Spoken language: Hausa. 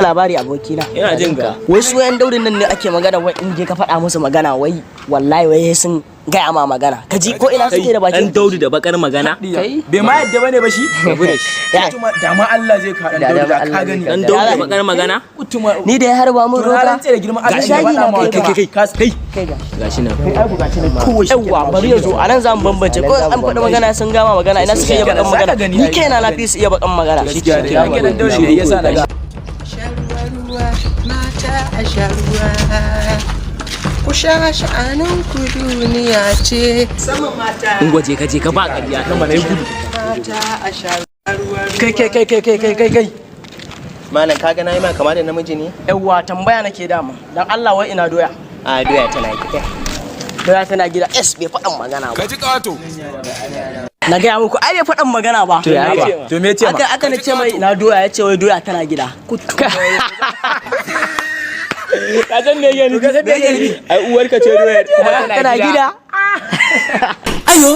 Labari, abokina. Ina jin ka. Wai su yan daudin nan ne ake magana, wai in je ka faɗa musu magana, wai wallahi wai sun gaya ma magana. Ka ji ko ina suke da Dan bakin. Daudu da bakar magana. Kai. Bai ma yadda bane ba shi. Rabu da shi. Ya. Kutuma, da ma Allah zai ka dan Da Daudu dama da ka Allah zai gani. ka. Dan Daudu da bakar magana. Kutuma. Ni da ya harba mun To na roka. rantse da girman Allah Ga ya shagi faɗa na ma kai kai ba. kai kai Kai. Kai ga. Gashi nan. Kawai shi. Yawwa, bari ya zo a nan za mu bambance ko an faɗi magana sun gama magana, ina suka iya bakan magana. Zaka gani Ni ai. kaina na fi su iya bakan magana. Gaskiya da yake dan Daudu ne yasa na ga. Sha ruwa ruwa, mata a sha ruwa. Ku sha sha'anin ku, duniya ce. Sama mata. In gwaje ka je ka ba ƙarya. Nan ba na yi gudu. Mata a sha ruwa. Kai kai kai kai kai kai kai kai. Malam, ka ga nayi ma kama da namiji ne? Yawwa, tambaya nake dama. Dan Allah, wai ina doya? A, doya tana gida. Doya tana gida. S bai faɗan magana ba. Ka ji ƙato. Na gaya muku ai bai faɗan magana ba. To ya ce? To me ce ma? Aka na ce mai ina doya, ya ce wai doya tana gida. Ka san me yake nufi? Ai uwarka ce doyar kuma Tana gida. Ayo.